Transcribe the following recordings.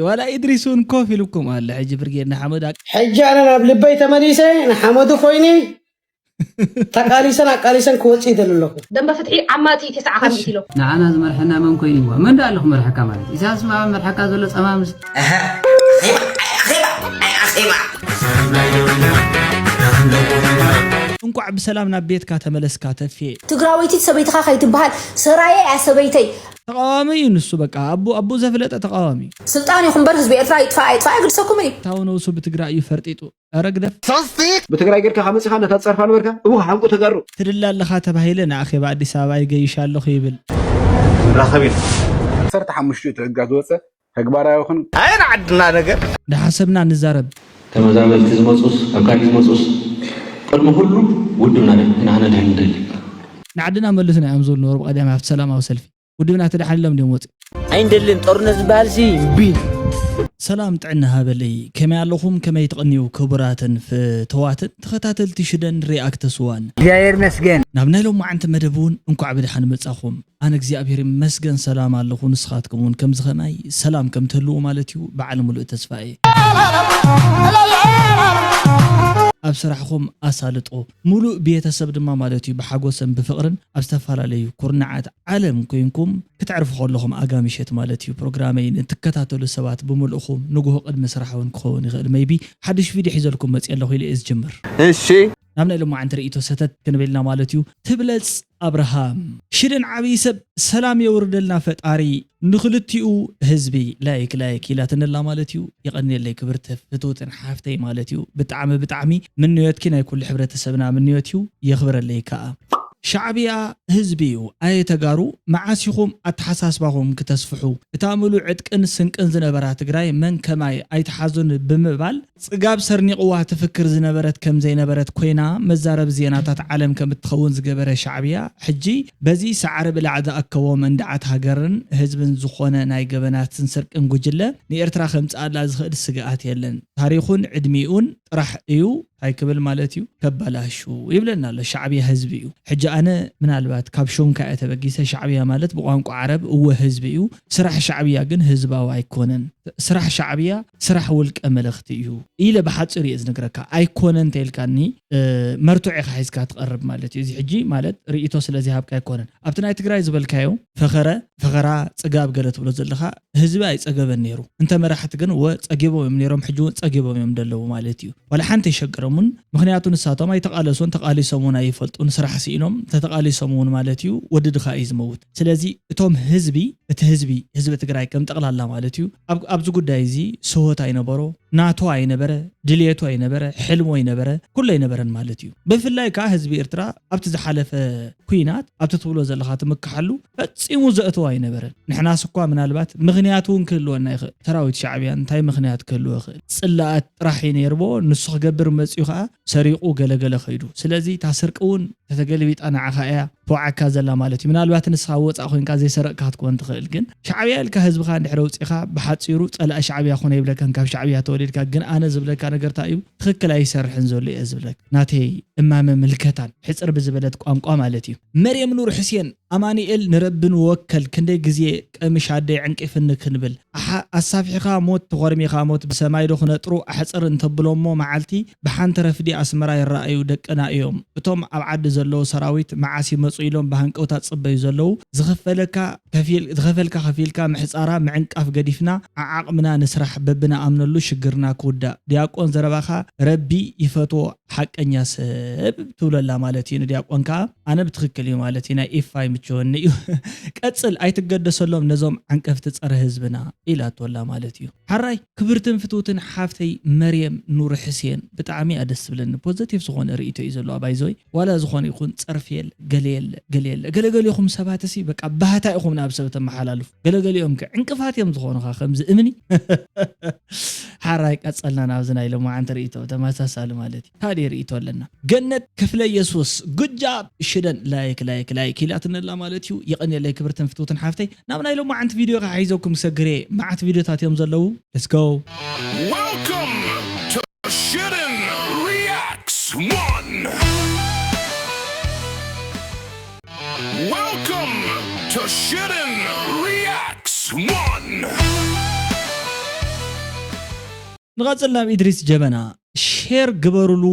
ዋላ ኢድሪስ እውን ኮፍ ኢልኩም ኣለ። ሕጂ ብርጌድ ንሓመድ ኣቅ- ሕጂ ኣነ ናብ ልበይ ተመሊሰ ንሓመዱ ኮይነ ተቃሊሰን ኣቃሊሰን ክወፅእ ይደሊ ኣለኹ። ደንበ ፍትሒ ዓማጺ ተስዓ ካብ ሚእቲ ኢሎም። ንዓና ዝመርሐና መን ኮይኑ ይዋ መን ዳ ኣሎ ክመርሐካ ማለት ኢሳያስ ማ መርሐካ ዘሎ ጸማምስ እንኳዕ ብሰላም ናብ ቤትካ ተመለስካ ተፍየ። ትግራወይቲ ሰበይትኻ ከይትበሃል ሰራየ እያ ሰበይተይ። ተቃዋሚ እዩ ንሱ በቃ ኣቡ ኣቡ ዘፍለጠ ተቃዋሚ እዩ። ስልጣን ይኹን በር ህዝቢ ኤርትራ ይጥፋእ ኣይጥፋእ ኣይግድሰኩምን እዩ። ታው ነብሱ ብትግራይ እዩ ፈርጢጡ። ኧረ ግደፍ። ብትግራይ ጌርካ ካብ መፂኻ ነታ ፀርፋ ንበርካ እው ሓንቁ ተጋሩ። ትድላ ኣለኻ ተባሂለ ንኣኼባ ኣዲስ ኣበባ ይገይሽ ኣለኹ ይብል። ንራኸብ ኢና። ዓሰርተ ሓሙሽተ ትዕጋ ዝወፀ ተግባራዊ ይኹን። ኣየን ዓድና ነገር ዳሓሰብና ንዛረብ። ተመዛበልቲ ዝመፁስ ካብ ካሊእ ዝመፁስ ቅድሚ ኩሉ ውድብና ኢና ክነድሕን ንደሊ። ንዓድና መልሱና እዮም ዝብሉ ነበሩ ብቐዳማይ ኣብቲ ሰላማዊ ሰልፊ። ውድብና ተዳሓንሎም ድዮም ወፂ። ኣይንደልን ጦርነት ዝበሃል ሲ እምቢ። ሰላም ጥዕና ሃበለይ ከመይ ኣለኹም ከመይ ትቕንዩ ክቡራትን ፍተዋትን ተኸታተልቲ ሽደን ሪኣክተስ ዋን። እግዚኣብሔር ይመስገን። ናብ ናይ ሎማዓንቲ መደብ እውን እንኳዕ ብድሓን መጻኹም። ኣነ እግዚኣብሔር ይመስገን ሰላም ኣለኹ፣ ንስኻትኩም እውን ከምዚ ኸማይ ሰላም ከም ትህልዉ ማለት እዩ በዓል ሙሉእ ተስፋ እየ። ኣብ ስራሕኹም ኣሳልጦ ሙሉእ ቤተሰብ ድማ ማለት እዩ ብሓጎስን ብፍቕርን ኣብ ዝተፈላለዩ ኩርናዓት ዓለም ኮይንኩም ክትዕርፉ ከለኹም ኣጋ ምሸት ማለት እዩ ፕሮግራመይ ንትከታተሉ ሰባት ብምልእኹም ንግሆ ቅድሚ ስራሕ እውን ክኸውን ይኽእል maybe ሓድሽ ቪድዮ ሒዘልኩም መፅእ ኣለኹ ኢለ እየ ዝጅምር። እሺ ናብ ናይ ሎማዓንቲ ርእይቶ ሰተት ክንብልና ማለት እዩ። ትብለጽ ኣብርሃም ሽደን ዓብዪ ሰብ ሰላም የውርደልና ፈጣሪ ንክልቲኡ ህዝቢ ላይክ ላይክ ኢላትንላ ማለት እዩ። የቐንየለይ ክብርቲ ፍትውትን ሓፍተይ ማለት እዩ። ብጣዕሚ ብጣዕሚ ምንዮትኪ ናይ ኩሉ ሕብረተሰብና ምንዮት እዩ። የኽብረለይ ከዓ። ሻዕብያ ህዝቢ እዩ። ኣየ ተጋሩ መዓስ ኢኹም ኣተሓሳስባኹም ክተስፍሑ? እታ ምሉ ዕጥቅን ስንቅን ዝነበራ ትግራይ መን ከማይ ኣይትሓዙን ብምባል ጽጋብ ሰርኒቕዋ ትፍክር ዝነበረት ከም ዘይነበረት ኮይና መዛረቢ ዜናታት ዓለም ከም እትኸውን ዝገበረ ሻዕብያ ሕጂ በዚ ሳዕሪ ብላዕ ዝኣከቦ መንድዓት ሃገርን ህዝብን ዝኾነ ናይ ገበናትን ስርቅን ጉጅለ ንኤርትራ ከምጽኣላ ዝኽእል ስግኣት የለን። ታሪኹን ዕድሚኡን ጥራሕ እዩ እንታይ ክብል ማለት እዩ ከበላሹ ይብለና ኣሎ። ሻዕብያ ህዝቢ እዩ። ሕጂ ኣነ ምናልባት ካብ ሾንካ እየ ተበጊሰ። ሻዕብያ ማለት ብቋንቋ ዓረብ እወ ህዝቢ እዩ። ስራሕ ሻዕብያ ግን ህዝባዊ ኣይኮነን። ስራሕ ሻዕብያ ስራሕ ውልቀ መለኽቲ እዩ ኢለ ብሓፂሩ እየ ዝነግረካ። ኣይኮነን እንተኢልካኒ መርትዖ ኢኻ ሒዝካ ትቐርብ ማለት እዩ። እዚ ሕጂ ማለት ርእይቶ ስለዚ ሃብካ ኣይኮነን። ኣብቲ ናይ ትግራይ ዝበልካዮ ፈኸረ ፈኸራ ጽጋብ ገለ ትብሎ ዘለኻ ህዝቢ ኣይጸገበን ነይሩ። እንተ መራሕቲ ግን ወ ጸጊቦም እዮም ነይሮም፣ ሕጂ እውን ጸጊቦም እዮም ደለዉ ማለት እዩ። ዋላ ሓንቲ ኣይሸገሮምን። ምኽንያቱ ንሳቶም ኣይተቓለሱን፣ ተቓሊሶም እውን ኣይፈልጡን። ስራሕ ስኢኖም ተተቓሊሶም እውን ማለት እዩ ወዲ ድኻ እዩ ዝመውት። ስለዚ እቶም ህዝቢ እቲ ህዝቢ ህዝቢ ትግራይ ከም ጠቕላላ ማለት እዩ ኣብዚ ጉዳይ እዚ ስሆት ኣይነበሮ፣ ናቶ ኣይነበረ፣ ድልየቱ ኣይነበረ፣ ሕልሞ ኣይነበረ፣ ኩሎ ኣይነበረን ማለት እዩ። ብፍላይ ከዓ ህዝቢ ኤርትራ ኣብቲ ዝሓለፈ ኩናት ኣብቲ ትብሎ ዘለኻ ትምክሓሉ ፈፂሙ ዘእተዎ ኣይነበረን። ንሕናስ እኳ ምናልባት ምኽንያት እውን ክህልወና ይኽእል። ሰራዊት ሻዕብያ እንታይ ምኽንያት ክህልዎ ይኽእል? ፅላኣት ጥራሕ እዩ ነይርዎ። ንሱ ክገብር መፅኡ ከዓ ሰሪቑ ገለገለ ኸይዱ። ስለዚ እታ ስርቂ እውን ተተገልቢጣ ንዓኻ እያ ተወዓካ ዘላ ማለት እዩ። ምናልባት ንስኻ ወፃእ ኮይንካ ዘይሰረቕካ ክትኮን ትኽእል፣ ግን ሻዕብያ ኢልካ ህዝብኻ እንድሕር ኣውፂእኻ ብሓፂሩ ፀላኢ ሻዕብያ ኮነ ይብለካን ካብ ሻዕብያ ተወሊድካ። ግን ኣነ ዝብለካ ነገር እንታይ እዩ? ትኽክል ኣይሰርሕን ዘሎ እየ ዝብለካ። ናተይ እማመ ምልከታን ሕፅር ብዝበለት ቋንቋ ማለት እዩ። መርየም ኑር ሕሴን ኣማኒኤል ንረቢ ንወከል ክንደይ ግዜ ቀምሽ ኣደይ ዕንቂፍኒ ክንብል ኣሓ ኣሳፊሕኻ ሞት ተኾርሚኻ ሞት ብሰማይ ዶ ክነጥሩ ኣሕፅር እንተብሎሞ መዓልቲ ብሓንቲ ረፍዲ ኣስመራ ይረኣዩ ደቅና እዮም። እቶም ኣብ ዓዲ ዘለዉ ሰራዊት መዓስ ይመፁ ኢሎም ብሃንቀውታ ዝፅበዩ ዘለዉ ዝኽፈለካ ዝኸፈልካ ከፊልካ ምሕፃራ ምዕንቃፍ ገዲፍና ዓዓቕምና ንስራሕ በብንኣምነሉ ሽግርና ክውዳእ። ዲያቆን ዘረባኻ ረቢ ይፈትዎ ሓቀኛ ሰብ ትብለላ ማለት እዩ ንዲያቆን ከዓ ኣነ ብትኽክል እዩ ማለት እዩ ናይ ኢፋ ይምችወኒ እዩ ቀፅል ኣይትገደሰሎም ነዞም ዓንቀፍቲ ፀረ ህዝብና ኢላትወላ ማለት እዩ ሓራይ ክብርትን ፍትውትን ሓፍተይ መርየም ኑር ሕሴን ብጣዕሚ እያ ደስ ትብለኒ ፖዘቲቭ ዝኾነ ርእቶ እዩ ዘለዋ ባይዘወይ ዋላ ዝኾነ ይኹን ፀርፊ የለ ገለ የለ ገለ የለ ገለገሊኹም ሰባት ሲ በቃ ባህታ ኢኹም ናብ ሰብ ተመሓላልፉ ገለገሊኦም ከ ዕንቅፋት እዮም ዝኾኑኻ ከምዚ እምኒ ሓራይ ቀፀልና ናብዚ ናይ ሎማዓንቲ ርእቶ ተመሳሳሊ ማለት እዩ ካልእ ርእቶ ኣለና ገነት ክፍለ የሱስ ጉጃብ ሽደን ላይክ ላይክ ላይክ ኢላትነላ ማለት እዩ የቐንየለይ ክብርትን ፍትውትን ሓፍተይ ናብ ናይ ሎማዓንቲ ቪድዮ ከዓ ሒዘኩም ሰግሬ መዓት ቪድዮታት እዮም ዘለዉ let's go Welcome to Shitten Reacts One. Welcome to Shitten Reacts One. ንቐጽል ናብ ኢድሪስ ጀበና። ሼር ግበሩሉ፣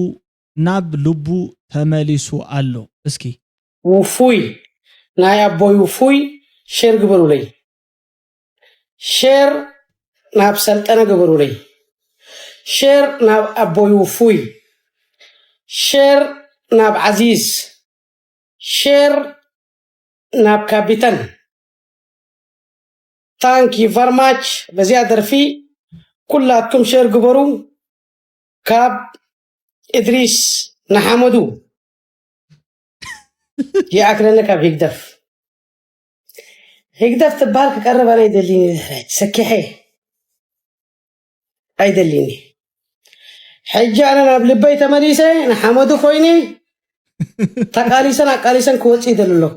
ናብ ልቡ ተመሊሱ ኣሎ። እስኪ። ውፉይ፣ ናይ ኣቦይ ውፉይ ሼር ግበሩለይ። ሼር ናብ ሰልጠነ ግበሩለይ። ሼር ናብ ኣቦይ ውፉይ። ሼር ናብ ዓዚዝ። ሼር ናብ ካፒተን። Thank you very much። በዚኣ ደርፊ ኩላትኩም ሼር ግበሩ። ካብ እድሪስ ንሓመዱ ይኣክለኒ ካብ ሂግደፍ። ሂግደፍ ትበሃል ክቀርብ ኣነ ኣይደልኒ። ሰኪሐ ኣይደልኒ። ሕጂ ኣነ ናብ ልበይ ተመሊሰ ንሓመዱ ኮይነ ተቃሊሰን ኣቃሊሰን ክወፅእ ይደሊ ኣለኹ።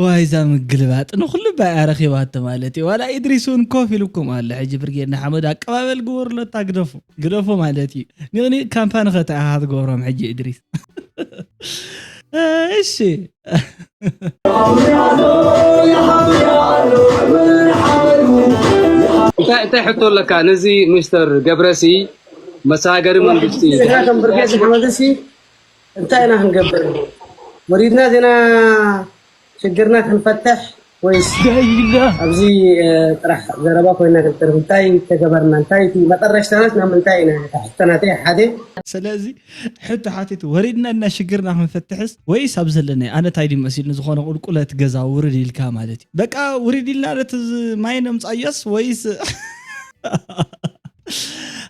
ዋይ እዛ ምግልባጥ ንኩሉ ባይ ኣረኪባቶ ማለት እዩ። ዋላ ኢድሪስ እውን ኮፍ ኢልኩም ኣሎ። ሕጂ ብርጌድ ንሓመድ ኣቀባበል ግበሩሎ፣ እታ ግደፉ ግደፉ ማለት እዩ። ንቕኒ ካምፓኒ ከተኣኻ ትገብሮም ሕጂ ኢድሪስ። እሺ እንታይ እንታይ ሕቶ ኣለካ ነዚ ሚስተር ገብረሲ? መሳገሪ መንግስቲ ብርጌድ ንሓመድሲ እንታይ ኢና ክንገብር? ወሪድና ዜና ሽግርና ክንፈትሕ ወይስ ኣብዚ ጥራሕ ዘረባ ኮይና ክንተርፍ? እንታይ ተገበርና? እንታይ እቲ መጠረሽታናስ ናብ ምንታይ ኢና? ሕቶናተይ ሓደ ስለዚ ሕቶ ሓቲት ወሪድና እና ሽግርና ክንፈትሕስ ወይስ ኣብ ዘለናይ ኣነ ታይ ድዩ መሲልኒ ዝኾነ ቁልቁለት ገዛ ውርድ ኢልካ ማለት እዩ። በቃ ውሪድ ኢልና ነቲ ማይ ነምፃዮስ ወይስ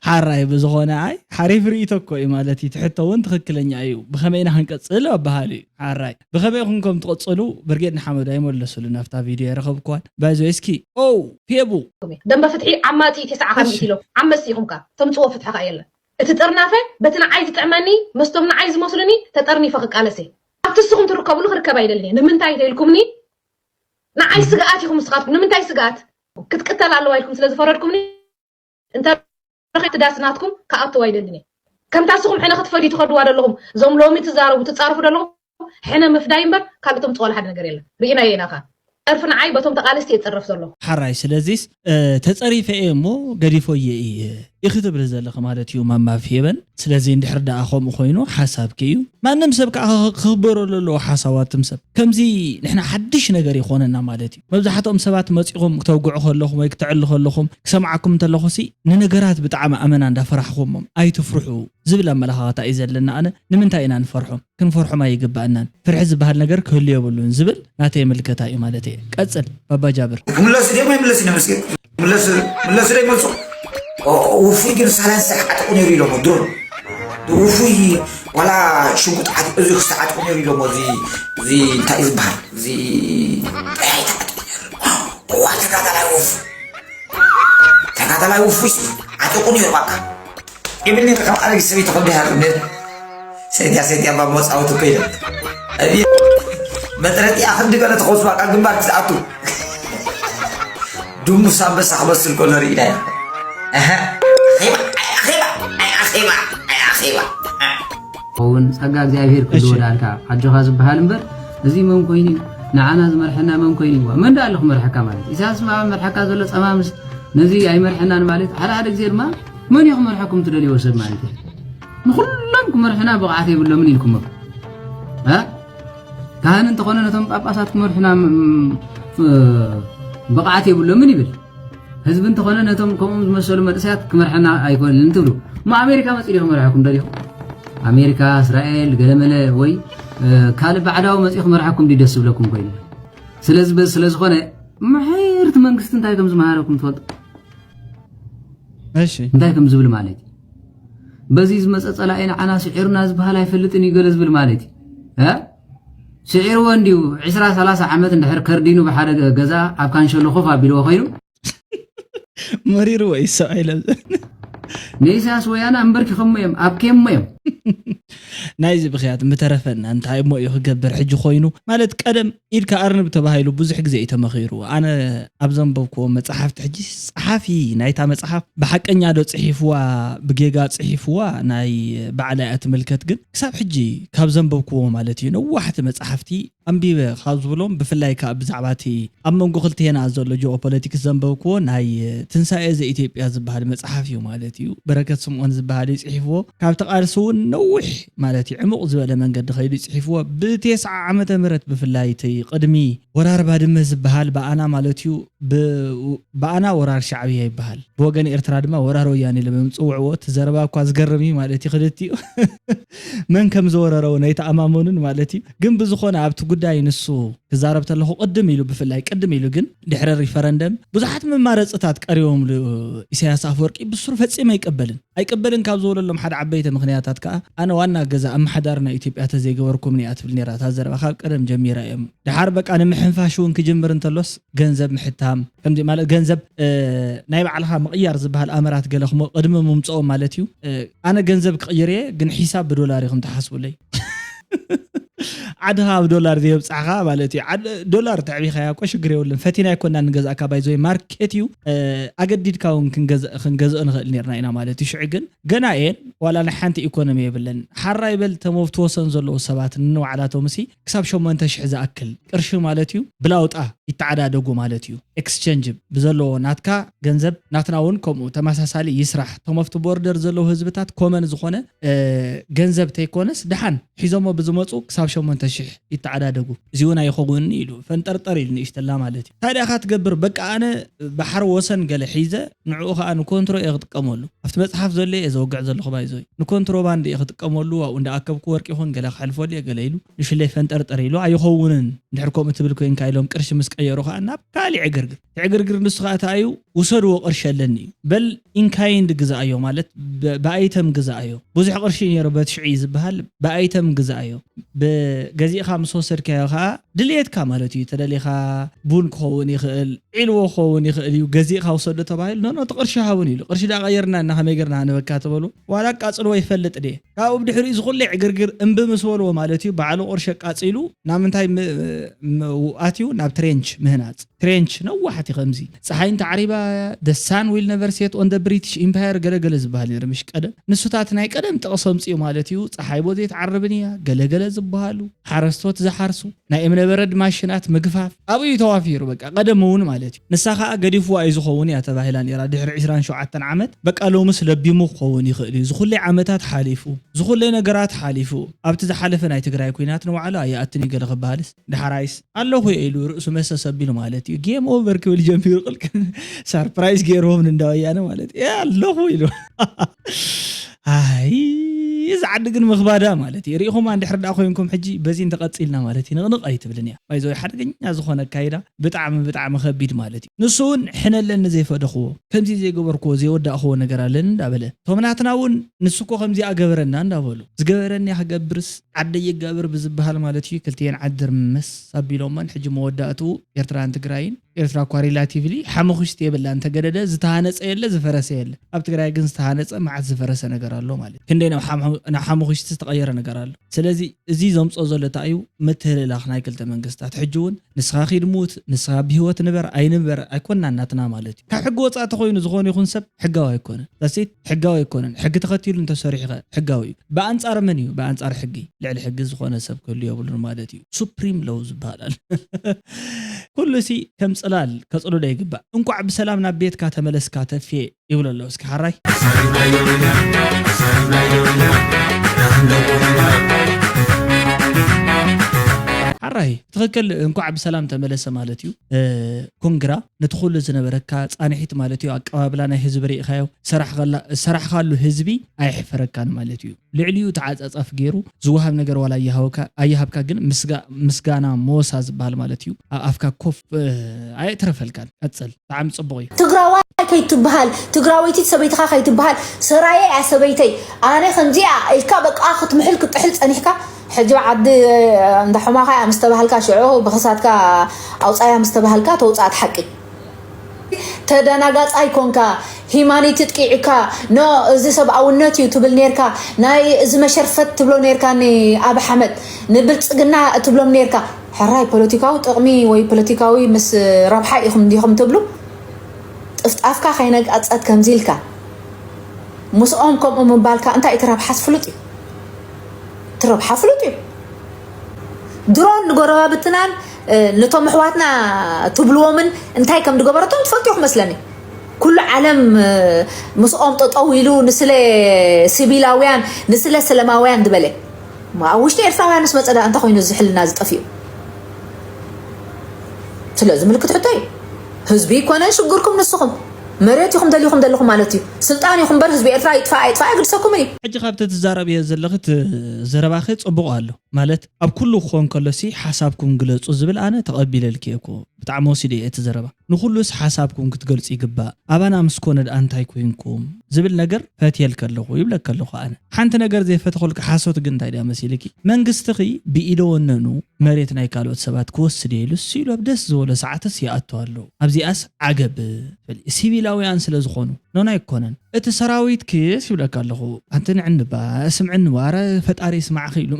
ሓራይ ብዝኾነ ኣይ ሓሪፍ ርእይቶ እኮ እዩ ማለት እዩ። ትሕቶ እውን ትኽክለኛ እዩ። ብኸመይ ኢና ክንቀፅል ኣበሃሊ እዩ። ሓራይ ብኸመይ ኢኹም ከም ትቐፅሉ ብርጌድ ንሓመዱ ኣይመለሱሉ ናብታ ቪድዮ የረኸብኩዋን ባይዞ እስኪ ኦ ፌቡ ደንበ ፍትሒ ዓማፂ ተስዓኻ ሚእቲ ኢሎም ዓመፅቲ ኢኹም ከ ተምፅዎ ፍትሒ ከ የለን። እቲ ጥርናፈ በቲ ንዓይ ዝጥዕመኒ መስቶም ንዓይ ዝመስሉኒ ተጠርኒፈ ክቃለስ እየ። ኣብቲ ንስኹም ትርከብሉ ክርከብ ኣይደልን እየ። ንምንታይ ተኢልኩምኒ ንዓይ ስግኣት ኢኹም ንስኻትኩም። ንምንታይ ስግኣት? ክትቅተል ኣለዋ ኢልኩም ስለ ዝፈረድኩምኒ እንተ ረኺብቲ ዳስ ናትኩም ክኣትዋ ኣይደልን እየ። ከምታ ንስኹም ሕነ ክትፈድዩ ትኸድዋ ዘለኹም እዞም ሎሚ ትዛረቡ ትፃርፉ ዘለኹም ሕነ ምፍዳይ እምበር ካልእ ተምፅኦ ሓደ ነገር የለን። ርኢናዮ ኢና ከ። ፀርፊ ንዓይ በቶም ተቓለስቲ እየ ዝፅረፍ ዘለኹ። ሓራይ ስለዚስ ተፀሪፈ እየ እሞ ገዲፎየ እየ ኢኺ ትብሊ ዘለኺ ማለት እዩ ማማ ፌበን። ስለዚ እንድሕር ደኣ ከምኡ ኮይኑ ሓሳብኪ እዩ። ማንም ሰብ ከዓ ክኽበረሉ ኣለዎ ሓሳባትም ሰብ። ከምዚ ንሕና ሓድሽ ነገር ይኾነና ማለት እዩ። መብዛሕትኦም ሰባት መፂኹም ክተውግዑ ከለኹም ወይ ክተዕሉ ከለኹም ክሰምዓኩም እንተለኹሲ ንነገራት ብጣዕሚ ኣመና እንዳፈራሕኹሞም ኣይትፍርሑ ዝብል ኣመለኻኽታ እዩ ዘለና። ኣነ ንምንታይ ኢና ንፈርሖም? ክንፈርሖም ኣይግባእናን። ፍርሒ ዝበሃል ነገር ክህሉ የብሉን ዝብል ናተይ ምልከታ እዩ ማለት እየ። ቀፅል ባባ ጃብር። ክምለሱ ድዮም ኣይምለሱን እዮም እስኪ? ምለሱ ምለሱ ዶ ይመልሱ? ውፉይ ግን ሳላንሳ ዓጥቑ ነይሩ ኢሎሞ ድሮን ውፉይ ዋላ ሽጉጥ ዓጢቑ እዚ ክስተ ዓጥቑ ነይሩ ኢሎሞ እዚ እዚ እንታይ እዩ ዝበሃል እዚ ጠያይ ተዓጢቑ ነይሩ እዋ ተጋዳላይ ውፉይ ተጋዳላይ ውፉይ ዓጢቑ ነይሩ ባካ ይብል ነይሩ ከም ኣረጊት ሰበይቲ ክንደይ ሃርም ነይሩ ሰይትያ ሰይትያ ባ መፃወቲ ኮይነ መጥረጢያ ክንዲ ገለ ተኸሱ ባካ ግንባር ክዝኣቱ ድሙስ ኣንበሳ ክመስል ከሎ ርኢናዮ። ኣሃ፣ ኣኼባ፣ ኣይ ኣኼባ፣ ኣይ ኣኼባ፣ ኣይ ኣኼባ። ኸውን ጸጋ እግዚኣብሔር ክልወዳልካ ኣጆኻ ዝበሃል እምበር እዚ መን ኮይኑ እዩ ንዓና ዝመርሐና መን ኮይኑ እዩ መን ደኣ ኣሎ ክመርሐካ ማለት ኢሳያስ ማ መርሐካ ዘሎ ጸማምስ ነዚ ኣይመርሐናን ማለት ሓደ ሓደ ግዜ ድማ መን እዩ ክመርሐኩም ትደልይዎ ሰብ ማለት እዩ ንኹሎም ክመርሑና ብቕዓት የብሎምን ኢልኩሞ ካህን እንተኾነ ነቶም ጳጳሳት ክመርሑና ብቕዓት የብሎምን ይብል ህዝቢ እንተኾነ ነቶም ከምኦም ዝመሰሉ መንእሰያት ክመርሐና ኣይኮንን ትብሉ እሞ ኣሜሪካ መፂኡ ክመርሐኩም ደሊኹም ኣሜሪካ እስራኤል ገለመለ ወይ ካልእ ባዕዳዊ መፂኡ ክመርሐኩም ድዩ ደስ ዝብለኩም ኮይኑ ስለዚ በዚ ስለዝኾነ ምሕርቲ መንግስቲ እንታይ ከም ዝመሃረኩም ትፈልጡ እሺ እንታይ ከም ዝብል ማለት እዩ በዚ ዝመፀ ፀላኢ ንዓና ስዒሩና ዝበሃል ኣይፈልጥን እዩ ገለ ዝብል ማለት እዩ ስዒርዎ እንዲዩ ዕስራ ሰላሳ ዓመት እንድሕር ከርዲኑ ብሓደ ገዛ ኣብ ካንሸሎ ኮፍ ኣቢልዎ ኮይኑ መሪርዎ እዩ ሰብኣይ ለብዘ ንኢሳያስ ወያነ ኣንበርኪኸሞ እዮም ኣብኬሞ እዮም ናይዚ ብኽያት ምተረፈና እንታይ እሞ እዩ ክገብር ሕጂ ኮይኑ? ማለት ቀደም ኢድካ ኣርንብ ተባሂሉ ብዙሕ ግዜ እዩ ተመኺሩ። ኣነ ኣብ ዘንበብክዎ መጽሓፍቲ ሕጂ ጸሓፊ ናይታ መጽሓፍ ብሓቀኛ ዶ ጽሒፍዋ ብጌጋ ጽሒፍዋ ናይ ባዕላ እያ ትምልከት። ግን ክሳብ ሕጂ ካብ ዘንበብክዎ ማለት እዩ ነዋሕቲ መጽሓፍቲ ኣንቢበ ካብ ዝብሎም ብፍላይ ከዓ ብዛዕባ እቲ ኣብ መንጎ ክልቴና ዘሎ ጂኦፖለቲክስ ዘንበብክዎ ናይ ትንሳኤ ዘኢትዮጵያ ዝበሃል መጽሓፍ እዩ ማለት እዩ። በረከት ስምዖን ዝበሃል እዩ ጽሒፍዎ። ካብቲ ቃልሲ እውን ነዊሕ ማለት እዩ ዕሙቕ ዝበለ መንገዲ ከይዱ እዩ ጽሒፍዎ። ብቴስዓ ዓመተ ምህረት ብፍላይ እቲ ቅድሚ ወራር ባድመ ዝበሃል ብኣና ማለት እዩ ብ- ብኣና ወራር ሻዕብያ ይበሃል። ብወገን ኤርትራ ድማ ወራር ወያኔ ኢሎም እዮም ዝጽውዕዎ። እቲ ዘረባ እኳ ዝገርም እዩ ማለት እዩ ክልቲኡ መን ከም ዝወረረ እውን ኣይተኣማመኑን ማለት እዩ። ግን ብዝኾነ ኣብቲ ጉዳይ ንሱ ክዛረብ ተለኹ ቅድም ኢሉ ብፍላይ ቅድም ኢሉ ግን ድሕሪ ሪፈረንደም ብዙሓት መማረፅታት ቀሪቦምሉ ኢሳያስ ኣፈወርቂ ብሱር ፈጺሙ ኣይቀበልን ኣይቀበልን ካብ ዝበለሎም ሓደ ዓበይቲ ምኽንያታት ከዓ ኣነ ዋና ገዛ ኣመሓዳሪ ናይ ኢትዮጵያ ተዘይገበርኩምኒ እያ ትብል ነራ እታ ዘረባ ካብ ቀደም ጀሚራ እዮም ድሓር በቃ ንምሕንፋሽ እውን ክጅምር እንተሎስ ገንዘብ ምሕታም ከምዚ ማለት ገንዘብ ናይ ባዕልኻ ምቕያር ዝበሃል ኣመራት ገለ ክሞ ቅድሚ ምምፅኦም ማለት እዩ ኣነ ገንዘብ ክቕይር እየ ግን ሒሳብ ብዶላር ኢኹም ትሓስቡለይ ዓድኻ ኣብ ዶላር ዘየብፃሕኻ ማለት እዩ ዶላር ተዕቢኻያ እኮ ሽግር የብሉን ፈቲና ኣይኮና ንገዝእካ ባይዘወይ ማርኬት እዩ ኣገዲድካ እውን ክንገዝኦ ንኽእል ነርና ኢና ማለት እዩ ሽዑ ግን ገና እየን ዋላ ናይ ሓንቲ ኢኮኖሚ የብለን ሓራይ በል ተመፍቲ ወሰን ዘለዎ ሰባት ንንባዕላቶም ሲ ክሳብ ሸሞንተ ሽሕ ዝኣክል ቅርሺ ማለት እዩ ብላውጣ ይተዓዳደጉ ማለት እዩ ኤክስቸንጅ ብዘለዎ ናትካ ገንዘብ ናትና እውን ከምኡ ተመሳሳሊ ይስራሕ ተመፍቲ ቦርደር ዘለዉ ህዝብታት ኮመን ዝኾነ ገንዘብ ተይኮነስ ድሓን ሒዞሞ ብዝመፁ ክሳብ ሸሞንተ ሽሕ ይተዓዳደጉ እዚ እውን ኣይኸውንን ኢሉ ፈንጠርጠር ኢሉ ንእሽተላ ማለት እዩ ታዲያ ካ ትገብር በቃ ኣነ ባሕሪ ወሰን ገለ ሒዘ ንዕኡ ከዓ ንኮንትሮ እየ ክጥቀመሉ ኣብቲ መፅሓፍ ዘሎ እየ ዘወግዕ ዘለኹ ባይዞይ ንኮንትሮባንድ እየ ክጥቀመሉ ኣብኡ እንዳኣከብኩ ወርቂ ይኹን ገለ ክሕልፈሉ እየ ገለ ኢሉ ንሽለይ ፈንጠርጠር ኢሉ ኣይኸውንን እንድሕር ከምኡ ትብል ኮይንካ ኢሎም ቅርሺ ምስ ቀየሩ ከዓ ናብ ካሊእ ዕግርግር እቲ ዕግርግር ንሱ ከዓ እንታይ እዩ ውሰድዎ ቅርሺ ኣለኒ እዩ በል ኢንካይንድ ግዛኣዮ ማለት ብኣይተም ግዛኣዮ ብዙሕ ቅርሺ ነይሩ በቲ ሽዑ እዩ ዝበሃል ብኣይተም ግዛኣዮ ብገዚእኻ ምስ ወሰድካዮ ከዓ ድልየትካ ማለት እዩ ተደሊኻ ቡን ክኸውን ይኽእል ዒልዎ ክኸውን ይኽእል እዩ ገዚእኻ ውሰዶ ተባሂሉ ኖኖ እቲ ቅርሺ ሃቡን ኢሉ ቅርሺ ዳ ቀየርና እና ከመይ ገርና ሃንበካ ተበሉ ዋላ ቃፅልዎ ይፈልጥ ድየ ካብኡ ብድሕሪኡ ዝኹለይ ዕግርግር እምቢ ምስ በልዎ ማለት እዩ ባዕሉ ቅርሺ ኣቃፂሉ ናብ ምንታይ ኣትዩ ናብ ትሬንች ምህናፅ ትሬንች ነዋሕቲ ከምዚ ፀሓይ እንተዓሪባ the sun will never set on the British Empire ገለገለ ዝበሃል ነይሩ ምሽ ቀደም ንሱታት ናይ ቀደም ጥቕሲ ኣምፅኡ ማለት እዩ ፀሓይ ቦ ዘይትዓርብን እያ ገለገለ ዝበሃሉ ሓረስቶት ዝሓርሱ ናይ እምነበረድ ማሽናት ምግፋፍ ኣብኡ እዩ ተዋፊሩ በቃ ቀደም እውን ማለት እዩ ንሳ ከዓ ገዲፍዋ እዩ ዝኸውን እያ ተባሂላ ነራ ድሕሪ ዕስራን ሸውዓተን ዓመት በቃ ሎምስ ለቢሙ ክኸውን ይኽእል እዩ ዝኹለይ ዓመታት ሓሊፉ ዝኹለይ ነገራት ሓሊፉ ኣብቲ ዝሓለፈ ናይ ትግራይ ኩናት ንባዕሉ ኣይኣትን እዩ ገለ ክበሃልስ ድሓራይስ ኣለኹ እየ ኢሉ ርእሱ መሰስ ኣቢሉ ማለት እዩ game over ክብል ጀሚሩ ቅልቅል ሳርፕራይዝ ገይርዎም ንእንዳ ወያነ ማለት እየ ኣለኹ ኢሉ ኣይ እዚ ዓዲ ግን ምኽባዳ ማለት እዩ ሪኢኹማ እንድሕር ደኣ ኮይንኩም ሕጂ በዚ እንተቐፂልና ማለት እዩ ንቕንቕ ኣይትብልን እያ ባይዘወይ ሓደገኛ ዝኾነ ኣካይዳ ብጣዕሚ ብጣዕሚ ከቢድ ማለት እዩ ንሱ እውን ሕነለኒ ዘይፈደኽዎ ከምዚ ዘይገበርክዎ ዘይወዳእኽዎ ነገር ኣለኒ እንዳበለ እቶም ናትና እውን ንሱ እኮ ከምዚኣ ገበረና እንዳበሉ ዝገበረኒ እያ ክገብርስ ዓደይ ይጋብር ብዝበሃል ማለት እዩ ክልቲኤን ዓዲ ድርምስ ኣቢሎመን ሕጂ መወዳእትኡ ኤርትራን ትግራይን ኤርትራ እኳ ሪላቲቭሊ ሓሙኽሽቲ የብላን ተገደደ ዝተሃነፀ የለ ዝፈረሰ የለ ኣብ ትግራይ ግን ዝተሃነፀ መዓት ዝፈረሰ ነገር ኣሎ ማለት እዩ ክንደይ ናብ ሓሙኽሽቲ ዝተቐየረ ነገር ኣሎ ስለዚ እዚ ዘምፅኦ ዘሎ እንታይ እዩ ምትህልላኽ ናይ ክልተ መንግስታት ሕጂ እውን ንስኻ ኪድ ሙት ንስኻ ብህይወት ንበር ኣይንበር ኣይኮንና ናትና ማለት እዩ ካብ ሕጊ ወፃእ ተኮይኑ ዝኾነ ይኹን ሰብ ሕጋዊ ኣይኮነን that's it ሕጋዊ ኣይኮነን ሕጊ ተኸቲሉ እንተሰሪሑ ከ ሕጋዊ እዩ ብኣንፃር መን እዩ ብኣንፃር ሕጊ ልዕሊ ሕጊ ዝኾነ ሰብ ክህሉ የብሉን ማለት እዩ supreme law ዝበሃል ኣሎ ኩሉ ሲ ከም ፅላል ከፅልሎ ይግባእ እንኳዕ ብሰላም ናብ ቤትካ ተመለስካ ተፌ ይብሎ ኣሎ እስኪ ሓራይ ሓራይ ትኽክል እንኳዕ ብሰላም ተመለሰ ማለት እዩ ኮንግራ ነቲ ኩሉ ዝነበረካ ፃንሒት ማለት እዩ ኣቀባብላ ናይ ህዝቢ ርኢኻዮ ዝሰራሕካሉ ህዝቢ ኣየሕፈረካን ማለት እዩ ልዕሊኡ ተዓፃፃፍ ገይሩ ዝወሃብ ነገር ዋላ ኣይሃብካ ግን ምስጋና ሞሳ ዝበሃል ማለት እዩ ኣብ ኣፍካ ኮፍ ኣየእትረፈልካን ቀፅል ብጣዕሚ ፅቡቕ እዩ ትግራዋይ ከይትበሃል ትግራወይቲ ሰበይትኻ ከይትበሃል ሰራየ እያ ሰበይተይ ኣነ ከምዚኣ ኢልካ በቃ ክትምሕል ክትጥሕል ፀኒሕካ ሕጂ ዓዲ እንዳ ሕማኻ እያ ምስ ተባሃልካ ሽዑ ብኽሳትካ ኣውፃያ ምስ ተባሃልካ ተውፃእት ሓቂ ተደናጋጻይ ኮንካ፣ ሂማኒቲ ጥቂዕካ፣ ኖ፣ እዚ ሰብኣውነት እዩ ትብል ኔርካ። ናይ እዚ መሸርፈት ትብሎ ኔርካ፣ ንኣብ ሓመድ ንብልጽግና ትብሎም ኔርካ። ሕራይ ፖለቲካዊ ጥቕሚ ወይ ፖለቲካዊ ምስ ረብሓ ኢኹም ዲኹም ትብሉ? ጥፍጣፍካ ከይነጋጸት ከምዚ ኢልካ ምስኦም ከምኡ ምባልካ እንታይ እቲ ረብሓስ ፍሉጥ እዩ። እቲ ረብሓ ፍሉጥ እዩ። ድሮን ንጎረባብትናን ነቶም ኣሕዋትና ትብልዎምን እንታይ ከም ዝገበረቶም ትፈልጡ ኢኹም መስለኒ። ኩሉ ዓለም ምስኦም ጠጠው ኢሉ ንስለ ሲቪላውያን፣ ንስለ ሰለማውያን ዝበለ፣ ኣብ ውሽጢ ኤርትራውያን ምስ መጸ ደኣ እንታይ ኮይኑ እዚ ሕልና ዝጠፍኡ? ስለዚ ምልክት ሕቶ እዩ። ህዝቢ ይኮነን ሽግርኩም ንስኹም። መሬት ኢኹም ደሊኹም ዘለኹም ማለት እዩ። ስልጣን ኢኹም በር ህዝቢ ኤርትራ ይጥፋእ ኣይጥፋእ ኣይግድሰኩምን እዩ። ሕጂ ካብቲ ትዛረብዮ ዘለኺ እቲ ዘረባኺ ጽቡቕ ኣሎ። ማለት ኣብ ኩሉ ክኾን ከሎሲ ሓሳብኩም ግለጹ ዝብል ኣነ ተቐቢለልኪ እኮ። ብጣዕሚ ወሲደ እየ እቲ ዘረባ። ንኹሉስ ሓሳብኩም ክትገልጹ ይግባእ። ኣባና ምስ ኮነ ደኣ እንታይ ኮይንኩም ዝብል ነገር ፈትየልኪ ኣለኹ፣ ይብለኪ ኣለኹ ኣነ። ሓንቲ ነገር ዘይፈተኹልኪ ሓሶት ግን እንታይ ድያ መሲልኪ? መንግስትኺ ብኢደ ወነኑ መሬት ናይ ካልኦት ሰባት ክወስድ እየ ኢሉ እሱ ኢሉ ኣብ ደስ ዝበሎ ሰዓትስ ይኣቱ ኣሎ። ኣብዚኣስ ዓገብ ትብል። ሲቪላውያን ስለ ዝኾኑ ኖን ኣይኮነን። እቲ ሰራዊትኪስ ይብለካ ኣለኹ። ኣንቲ ንዕኒ ባ፣ ስምዕኒ ባ፣ ኣረ ፈጣሪ ይስማዕኺ ኢሉ።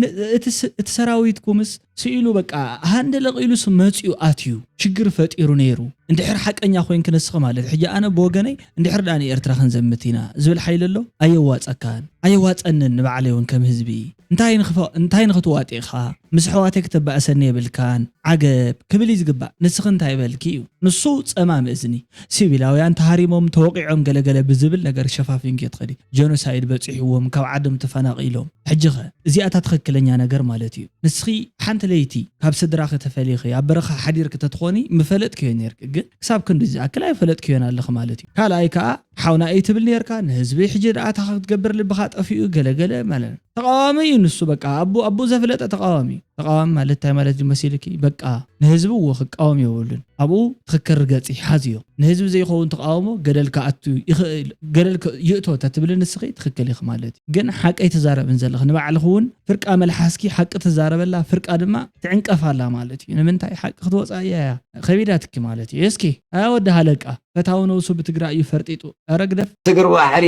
ን-፣ እቲ ስ-፣ እቲ ሰራዊትኩምስ ስኢሉ በቃ ሃንደለቕ ኢሉስ መጺኡ ኣትዩ ሽግር ፈጢሩ ነይሩ። እንድሕር ሓቀኛ ኮይንኪ ንስኺ ማለት፣ ሕጂ ኣነ ብወገነይ እንድሕር ደኣ ንኤርትራ ክንዘምት ኢና ዝብል ሓይሊ ኣሎ? ኣየዋጸካን፣ ኣየዋጸንን ንባዕለይ እውን ከም ህዝቢ። እንታይ ንኽፈ-፣ እንታይ ንኽትዋጢ ኢኻ? ምስ ኣሕዋተይ ክተባእሰኒ የብልካን። ዓገብ ክብል እዩ ዝግባእ። ንስኺ እንታይ በልኪ እዩ? ንሱ ጸማም እዝኒ። ሲቪላውያን ተሃሪሞም፣ ተወቒዖም፣ ገለገለ ብዝብል ነገር ሸፋፊንኪ እየ ትኸዲ። ጀኖሳይድ በጺሕዎም፣ ካብ ዓዶም ተፈናቒሎም። ሕጂ ኸ እዚኣ እታ ትኽክለኛ ነገር ማለት እዩ። ንስኺ ሓንቲ ለይቲ ካብ ስድራኺ ተፈሊኺ ኣብ በረኻ ሓዲርኪ ተትኾኒ ምፈለጥክዮ ነርኪ፣ ግን ክሳብ ክንዲ ዝኣክል ኣይፈለጥክዮን ኣለኺ ማለት እዩ። ካልኣይ ከኣ ሓውና እዩ ትብል ነርካ፣ ንህዝቢ ሕጂ ደኣ እታ ክትገብር ልብኻ ጠፊኡ ገለገለ ማለት ነው። ተቃዋሚ እዩ ንሱ፣ በቃ ኣቡ ኣቡ ዘፍለጠ ተቃዋሚ እዩ። ተቃዋሚ ማለት እንታይ ማለት እዩ መሲልኪ? በቃ ንህዝቢ እዎ ክቃወም የብሉን። ኣብኡ ትኽክር ገጽ ይሓዝዮ። ንህዝቢ ዘይኸውን ተቃውሞ ገደል ክኣቱ ይኽእል፣ ገደል ክ-፣ ይእቶ ተትብሊ ንስኺ ትኽክል ኢኺ ማለት እዩ። ግን ሓቂ ኣይትዛረብን ዘለኺ። ንባዕልኺ እውን ፍርቃ መልሓስኪ ሓቂ ትዛረበላ፣ ፍርቃ ድማ ትዕንቀፋላ ማለት እዩ። ንምንታይ? ሓቂ ክትወጻ እያ እያ ከቢዳትኪ ማለት እዩ። እስኪ ኣያ ወዲ ሃለቃ ፈታዊ ነብሱ ብትግራይ እዩ ፈርጢጡ። ኧረ ግደፍ። ትግር ባሕሪ፣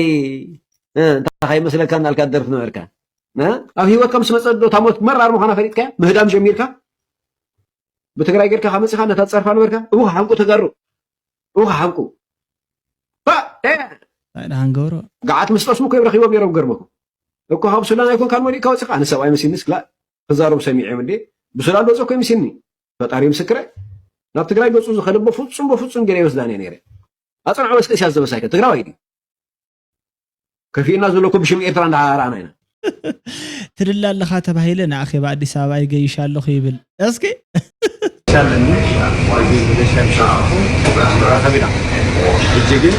እ፣ እንታይ ከይመስለካ እናልካ ትደርፍ ነበርካ። እ? ኣብ ህይወትካ ምስ መጸ ዶ እታ ሞት መራር ምዃና ፈሊጥካያ? ምህዳም ጀሚርካ? ብትግራይ ጌርካ ካብ መጺኻ ነታ ትጸርፋ ነበርካ? እውኻ ሓንቁ ተጋሩ። እውኻ ሓንቁ። ፋ! እ! እንታይ ደኣ ክንገብሮ? ገዓት ምስ ጠስሙ እኮ እዮም ረኺቦም ነይሮም፣ ገርመኩም። እኮ ካብ ሱዳን ኣይኮንካን ወዲቕካ ወጺኻ? ኣነ ሰብኣይ መሲልኒስ ክላ ክዛረቡ ሰሚዐ እዮም እንዴ? ብሱዳን ዝወጸ እኮ ይምሲልኒ። ፈጣሪ ምስክረ። ናብ ትግራይ ገጹ ዝኸደ በፍጹም፣ በፍጹም ገለ ይወስዳን እየ ነይረ። ኣጽንዖ መስቀል ሲያስ ዘበሳይከ ትግራዋይ ድዩ? ከፊእና ዘሎ እኮ ብሽም ኤርትራ እንዳረኣና ኢና። ትድላ ኣለኻ ተባሂለ ንኣኼባ ኣዲስ ኣበባ ይገይሽ ኣለኹ ይብል። እስኪ። ሻለኒ፣ እዚ መገሻ ምሻኹ፣ ረኸብ ኢና። ሕጂ ግን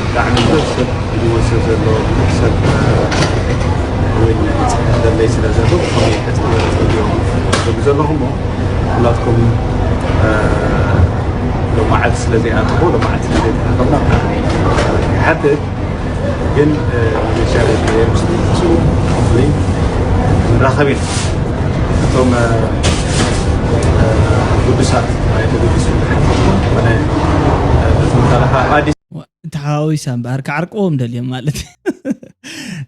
ብጣዕሚ ብዙሕ ሰብ ዝወስድ ዘሎ፣ ብዙሕ ሰብ፣ እ፣ እውን ይጽሕፍ ዘለይ ስለ ዘሎ፣ ብኸመይ ተጽዕኖ ተጸልዮም ትብሉ ዘለኹም እሞ፣ ኩላትኩም፣ እ፣ ሎማዓልቲ ስለ ዘይኣተኹ፣ ሎማዓልቲ ስለ ዘይተራኸብና፣ ብጣዕሚ ይሓትት። ግን፣ እ፣ መገሻ ሬድዮ ምስ ንሱ፣ hopefully፣ ንራኸብ ኢና። እቶም፣ እ፣ እ፣ ግዱሳት፣ ኣይተ ግዱስ፣ ዝኾነ፣ እ፣ በቲ መታለኻ ኣዲስ ተሓዋዊሳ እምበኣር ክዓርቅዎም ደልዮም ማለት እዩ።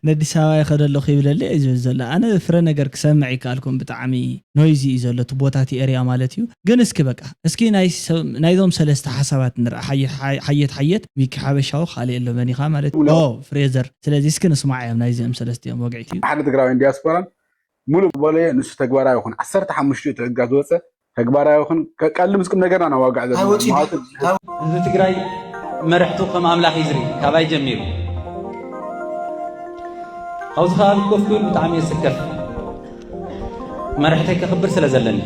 ነዲስ ኣበባ ይኸደ ኣለኹ ይብለለይ እዩ ዝብል ዘሎ። ኣነ ፍረ ነገር ክሰምዕ ይከኣልኩም። ብጣዕሚ ኖይዚ እዩ ዘሎ እቲ ቦታ፣ እቲ ኤርያ ማለት እዩ። ግን እስኪ በቃ፣ እስኪ ናይ ሰ-፣ ናይዞም ሰለስተ ሓሳባት ንርኣ። ሓየ-፣ ሓየ-፣ ሓየት ሓየት፣ ሚኪ ሓበሻዊ፣ ካልእ ኣሎ፣ መን ኢኻ ማለት እዩ? ኦ፣ ፍሬዘር። ስለዚ እስኪ ንስማዓዮም ናይዚኦም ሰለስቲኦም ወግዒት እዩ። ሓደ ትግራዋይን ዲያስፖራን ሙሉ በለ ንሱ ተግባራዊ ይኹን፣ ዓሰርተ ሓሙሽተ እቲ ህጋ ዝወፀ ተግባራዊ ይኹን፣ ከቃልል ምስ ቁም ነገርና ናዋጋዕ ዘለና። ኣይወፅእን። ምኽንያቱ ህዝቢ ትግራይ መርሕቱ ከም ኣምላኽ እዩ ዝርኢ፣ ካባይ ጀሚሩ። ኣብዚ ከባቢ ኮፍ ክብል ብጣዕሚ እየ ዝስከፍ፣ መርሕተይ ከኽብር ስለ ዘለኒ።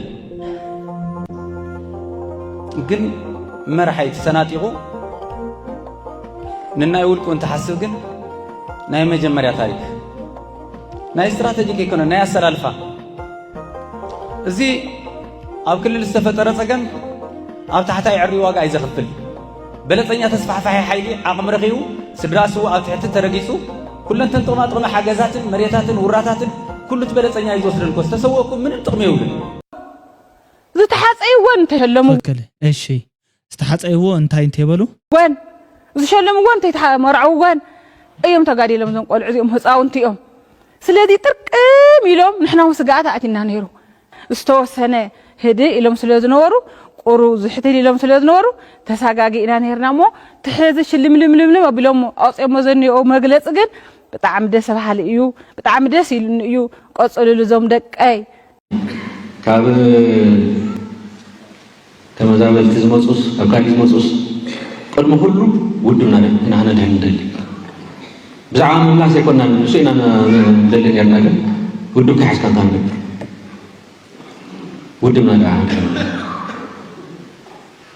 ግን መርሓይ ተሰናጢቑ ንናይ ውልቁ እንትሓስብ ግን ናይ መጀመርያ ታሪክ ናይ ስትራተጂክ ኣይኮነን፣ ናይ ኣሰላልፋ። እዚ ኣብ ክልል ዝተፈጠረ ጸገም ኣብ ታሕታይ ዕሪ ዋጋ እዩ ዘኽፍል። በለጸኛ ተስፋሕፋሒ ሓይሊ ዓቕሚ ረኺቡ፣ ስድራ ስዉእ ኣብ ትሕቲ ተረጊጹ፣ ኩለንተን ጥቕማ ጥቕሚ ሓገዛትን መሬታትን ውራታትን ኩሉ እቲ በለጸኛ እዩ ዝወስደን እኮ፣ ዝተሰወእኩም ምንም ጥቕሚ የብሉን። ዝተሓጸይዎ እንተሸለሙ ትኽክል። እሺ፣ ዝተሓፀይዎ እንታይ እንተይበሉ? ጓን ዝሸለምዎ እንተይተሓ-፣ መርዓዊ ጓን እዮም ተጋዲሎም፣ እዞም ቆልዑ እዚኦም ህፃውንቲ እዮም። ስለዚ ጥርቅም ኢሎም ንሕና እውን ስግኣት ኣእቲና ነይሩ። ዝተወሰነ ህድእ ኢሎም ስለ ዝነበሩ፣ ቁሩብ ዝሕትል ኢሎም ስለ ዝነበሩ፣ ተሳጋጊእና ነይርና እሞ፣ ትሕዚ ሽልምልምልምልም ኣቢሎም ኣውፅኦሞ ዘኒኦ መግለፂ ግን ብጣዕሚ ደስ በሃሊ እዩ። ብጣዕሚ ደስ ኢሉኒ እዩ። ቀፅሉሉ እዞም ደቀይ። ካብ ተመዛበልቲ ዝመፁስ ካብ ካሊእ ዝመፁስ ቅድሚ ኩሉ ውድብና ኢና ነድሕን ንደሊ። ብዛዕባ ምምላስ ኣይኮናን ንሱ ኢና ንደሊ ነርና፣ ግን ውድብ ከሓዝካ እንታይ ንገብር? ውድብና ደኣ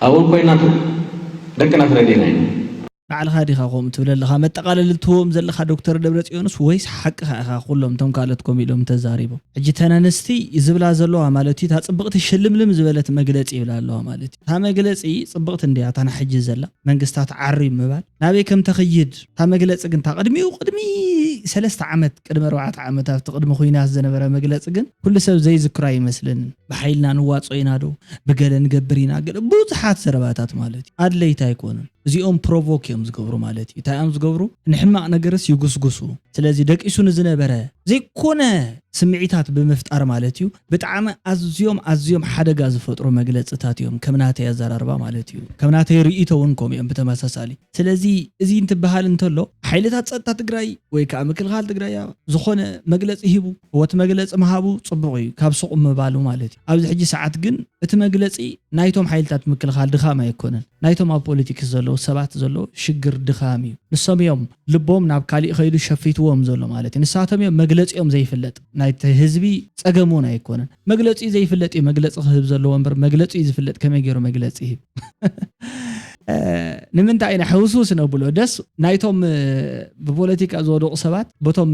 ኣብኦም ኮይና ደቅና ትረዲና ኢና። ባዕልኻ ዲኻ ከምኡ ትብል ኣለኻ? መጠቓለሊ ትህቦም ዘለኻ ዶክተር ደብረጽዮንስ ወይስ ሓቅኻ ኢኻ? ኩሎም እቶም ካልኦት ከምኡ ኢሎም እንተዛሪቦም። ሕጂ እተን ኣንስቲ ዝብላ ዘለዋ ማለት እዩ፣ እታ ጽብቕቲ ሽልምልም ዝበለት መግለጺ ይብላ ኣለዋ ማለት እዩ። እታ መግለጺ ጽብቕቲ እንድያ፣ እታ ንሕጂ ዘላ መንግስታት ዓርዩ ምባል ናበይ ከም ተኽይድ። እታ መግለጺ ግን እታ ቅድሚኡ፣ ቅድሚ ሰለስተ ዓመት፣ ቅድሚ ኣርባዕተ ዓመት ኣብቲ ቅድሚ ኹናት ዝነበረ መግለጺ ግን ኩሉ ሰብ ዘይዝክሮ ኣይመስለንን። ብሓይልና ንዋጾ ኢና ዶ፣ ብገለ ንገብር ኢና፣ ገለ ብዙሓት ዘረባታት ማለት እዩ። ኣድለይቲ ኣይኮኑን። እዚኦም ፕሮቮክ እዮም ዝገብሩ ማለት እዩ። እንታይ እዮም ዝገብሩ? ንሕማቕ ነገርስ ይጉስጉሱ። ስለዚ ደቂሱ ንዝነበረ ዘይኮነ ስምዒታት ብምፍጣር ማለት እዩ። ብጣዕሚ ኣዝዮም ኣዝዮም ሓደጋ ዝፈጥሩ መግለጽታት እዮም፣ ከም ናተይ ኣዘራርባ ማለት እዩ። ከም ናተይ ርእይቶ እውን ከምኡ እዮም ብተመሳሳሊ። ስለዚ እዚ እንትበሃል እንተሎ ሓይልታት ጸጥታ ትግራይ ወይ ከዓ ምክልኻል ትግራይ ዝኾነ መግለጺ ሂቡ፣ ወቲ መግለጺ ምሃቡ ጽቡቕ እዩ፣ ካብ ሱቕ ምባሉ ማለት እዩ። ኣብዚ ሕጂ ሰዓት ግን እቲ መግለጺ ናይቶም ሓይልታት ምክልኻል ድኻም ኣይኮነን፣ ናይቶም ኣብ ፖለቲክስ ዘለዉ ሰባት ዘለዉ ሽግር ድኻም እዩ። ንሶም እዮም ልቦም ናብ ካሊእ ከይዱ ሸፊትዎም ዘሎ ማለት እዩ። ንሳቶም እዮም መግለጺኦም ዘይፍለጥ፣ ናይቲ ህዝቢ ጸገም እውን ኣይኮነን። መግለጺኡ ዘይፍለጥ እዩ መግለጺ ክህብ ዘለዎ እምበር፣ መግለጺኡ ዝፍለጥ ከመይ ገይሩ መግለጺ ይህብ? ንምንታይ ኢና ሕውስውስ ነብሎ? ደስ ናይቶም ብፖለቲካ ዝወደቑ ሰባት በቶም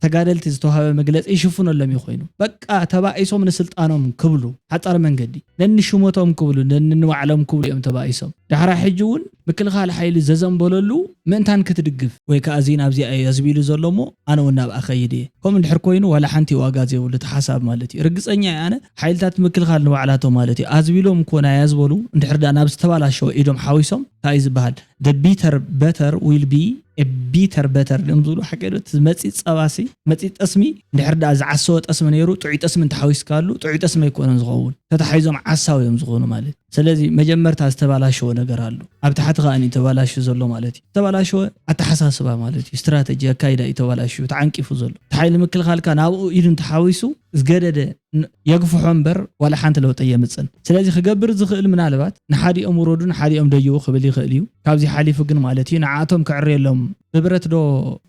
ተጋደልቲ ዝተዋሃበ መግለጺ ይሽፍነሎም እዩ ኮይኑ። በቃ ተባኢሶም ንስልጣኖም ክብሉ ሓጻር መንገዲ ነንሽሞቶም ክብሉ ነንንባዕሎም ክብሉ እዮም ተባኢሶም። ዳሕራ ሕጂ እውን ምክልኻል ሓይሊ ዘዘንበለሉ ምእንታን ክትድግፍ ወይ ከዓ እዚ ናብዚኣ እየ ኣዝቢሉ ዘሎ እሞ ኣነ እውን ናብኣ ኸይድ እየ። ከምኡ እንድሕር ኮይኑ ዋላ ሓንቲ ዋጋ ዘይብሉ እቲ ሓሳብ ማለት እዩ። ርግጸኛ እየ ኣነ ሓይልታት ምክልኻል ንባዕላቶም ማለት እዩ ኣዝቢሎም እኮ ናይ ኣዝበሉ እንድሕር ደኣ ናብ ዝተባላሸወ ኢዶም ሓዊሶም እንታይ እዩ ዝበሃል? The bitter better will be a bitter better እዮም ዝብሉ ሓቂ ዶ? እቲ መጺእ ጸባሲ መጺእ ጠስሚ እንድሕር ደኣ ዝዓሰወ ጠስሚ ነይሩ ጥዑይ ጠስሚ እንተሓዊስካሉ ጥዑይ ጠስሚ ኣይኮነን ዝኸውን። ተታሒዞም ዓሳው እዮም ዝኾኑ ማለት እዩ። ስለዚ መጀመርታ ዝተባላሸወ ነገር ኣሎ። ኣብ ታሕቲ ከኣ እዩ ተባላሽዩ ዘሎ ማለት እዩ። ዝተባላሸወ ኣተሓሳስባ ማለት እዩ። ስትራተጂ ኣካይዳ እዩ ተባላሽዩ ተዓንቂፉ ዘሎ። እቲ ሓይሊ ምክልኻልካ ናብኡ ኢዱ እንተሓዊሱ ዝገደደ ን-፣ የግፍሖ እምበር ዋላ ሓንቲ ለውጢ የምጽን። ስለዚ ክገብር ዝኽእል ምናልባት ንሓዲኦም ውረዱ ንሓዲኦም ደይቡ ክብል ይኽእል እዩ። ካብዚ ሓሊፉ ግን ማለት እዩ ንዓኣቶም ክዕረየሎም ብብረት ዶ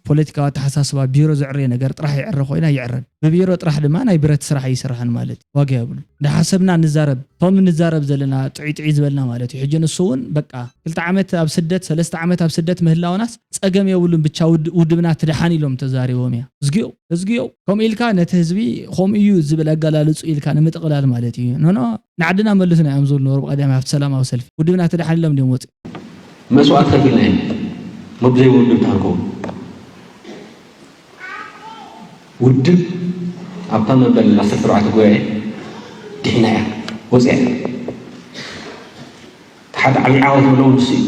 ፖለቲካዊ ኣተሓሳስባ ቢሮ ዝዕረየ ነገር ጥራሕ ይዕረ ኮይና ይዕረን። ብቢሮ ጥራሕ ድማ ናይ ብረት ስራሕ ኣይስራሕን ማለት እዩ። ዋጋ የብሉ። እንዳሓሰብና ንዛረብ፣ እቶም ንዛረብ ዘለና ጥዑይ ጥዑይ ዝበልና ማለት እዩ። ሕጂ ንሱ እውን በቃ ክልተ ዓመት ኣብ ስደት፣ ሰለስተ ዓመት ኣብ ስደት ምህላውናስ ጸገም የብሉን፣ ብቻ ውድ-፣ ውድብና ትድሓን ኢሎም ተዛሪቦም እያ። እዝጊዮ፣ እዝጊዮ። ከምኡ ኢልካ ነቲ ህዝቢ ከምኡ እዩ ዝብል ኣገላልጹ ኢልካ ንምጥቕላል ማለት እዩ። ኖኖ፣ ንዓድና መልሱና እዮም ዝብሉ ነበሩ ብቐዳማይ ኣብቲ ሰላማዊ ሰልፊ። ውድብና ትድሓን ኢሎም ድዮም ወፂኦም? መስዋእቲ ከፊልና ኢና። ሞት ዘይብሉ ውድብ እንታይ ክንከውን? ውድብ ኣብታ መበል ዓሰርተ ኣርባዕተ ጉባኤ ድሒና እያ፣ ወፂኣ እያ። እቲ ሓደ ዓብዪ ዓወት ንብሎ እውን ንሱ እዩ።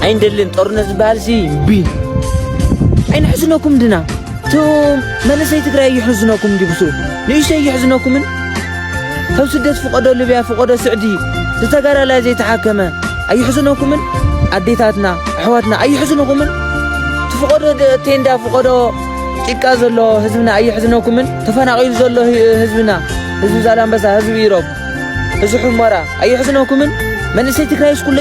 ኣይንደልን ጦርነት ዝበሃል ሲ እምቢ። ኣይንሕዝነኩም ድና? እቶም መንእሰይ ትግራይ ኣይሕዝነኩም ድዩ ብሱ? ንእሽተይ ኣይሕዝነኩምን? ካብ ስደት ፍቆዶ ሊብያ ፍቆዶ ስዕዲ ዝተጋዳላይ ዘይተሓከመ ኣይሕዝነኩምን? ኣዴታትና ኣሕዋትና ኣይሕዝንኹምን? እቲ ፍቆዶ ደ-፣ ቴንዳ ፍቆዶ ጭቃ ዘሎ ህዝብና ኣይሕዝነኩምን? ተፈናቒሉ ዘሎ ህ-፣ ህዝብና፣ ህዝቢ ዛላምበሳ፣ ህዝቢ ኢሮብ፣ ህዝቢ ሑመራ ኣይሕዝነኩምን? መንእሰይ ትግራይስ ኩሉ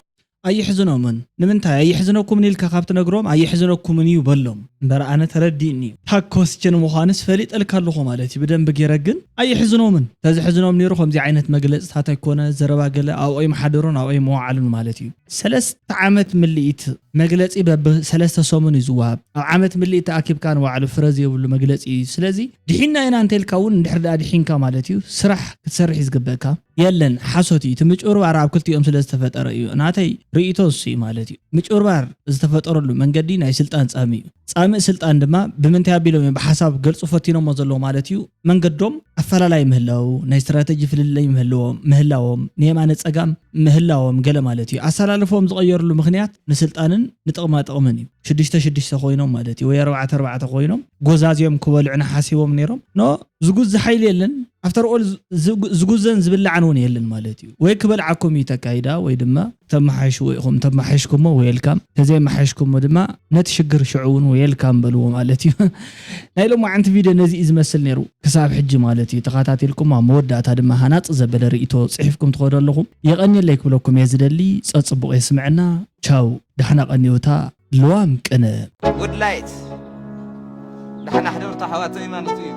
ኣይሕዝኖምን። ንምንታይ ኣይሕዝነኩምን ኢልካ ካብ ትነግሮም ኣይሕዝነኩምን እዩ በሎም። እምበር ኣነ ተረዲእኒ እዩ። እታ ኮስችን ምዃንስ ፈሊጠልካ ኣለኹ ማለት እዩ። ብደንቢ ገይረ ግን ኣይሕዝኖምን። ተዝሕዝኖም ነይሩ ከምዚ ዓይነት መግለፅታት ኣይኮነ ዘረባ ገለ ኣብኦም ሓደሩን ኣብኦም መዋዕሉን ማለት እዩ። ሰለስተ ዓመት ምልኢት መግለፂ በብሰለስተ ሰሙን እዩ ዝወሃብ። ኣብ ዓመት ምልኢት ተኣኪብካ ንባዕሉ ፍረ ዘይብሉ መግለፂ እዩ። ስለዚ ድሒና ኢና እንተልካ እውን እንድሕር ደኣ ድሒንካ ማለት እዩ ስራሕ ክትሰርሕ እዩ ዝግበእካ። የለን፣ ሓሶት እዩ። እቲ ምጭብርባር ኣብ ክልቲኦም ስለ ዝተፈጠረ እዩ። ናተይ ርእይቶ እሱ እዩ ማለት እዩ። ምጭብርባር ዝተፈጠረሉ መንገዲ ናይ ስልጣን ጻሚ እዩ። ጻሚ ምእስልጣን ድማ ብምንታይ ኣቢሎም እዮም ብሓሳብ ገልጹ ፈቲኖሞ ዘለዉ ማለት እዩ። መንገዶም ኣፈላላይ ምህላው፣ ናይ ስትራተጂ ፍልልይ ምህልዎም ምህላዎም፣ ንየማነ ጸጋም ምህላዎም ገለ ማለት እዩ። ኣሰላልፎም ዝቐየርሉ ምኽንያት ንስልጣንን ንጥቕማ ጥቕምን እዩ። ሽዱሽተ ሽዱሽተ ኮይኖም ማለት እዩ፣ ወይ ኣርባዕተ ኣርባዕተ ኮይኖም ጎዛዝዮም ክበልዑና ሓሲቦም ነይሮም። ኖ፣ ዝጉዚ ሓይሊ የለን። ኣፍተር ኦል ዝጉዘን ዝብላዕን እውን የለን ማለት እዩ። ወይ ክበልዓኩም እዩ ተካይዳ፣ ወይ ድማ ተመሓይሽዎ ኢኹም። ተመሓይሽኩሞ ዌልካም፣ ተዘይመሓይሽኩሞ ድማ ነቲ ሽግር ሽዑ እውን ዌልካም በልዎ ማለት እዩ። ናይ ሎማዓንቲ ቪድዮ ነዚ እዩ ዝመስል ነይሩ፣ ክሳብ ሕጂ ማለት እዩ። ተኸታቲልኩም ኣብ መወዳእታ ድማ ሃናጽ ዘበለ ርእይቶ ጽሒፍኩም ትኸዱ ኣለኹም። የቐንየለይ ክብለኩም እየ ዝደሊ። ጸጽቡቕ የስምዐና። ቻው፣ ዳሕና ቀንዮታ። ልዋም ቅነ። ውድላይት ዳሕና ሕደርቶ ኣሕዋተይ ማለት እዩ።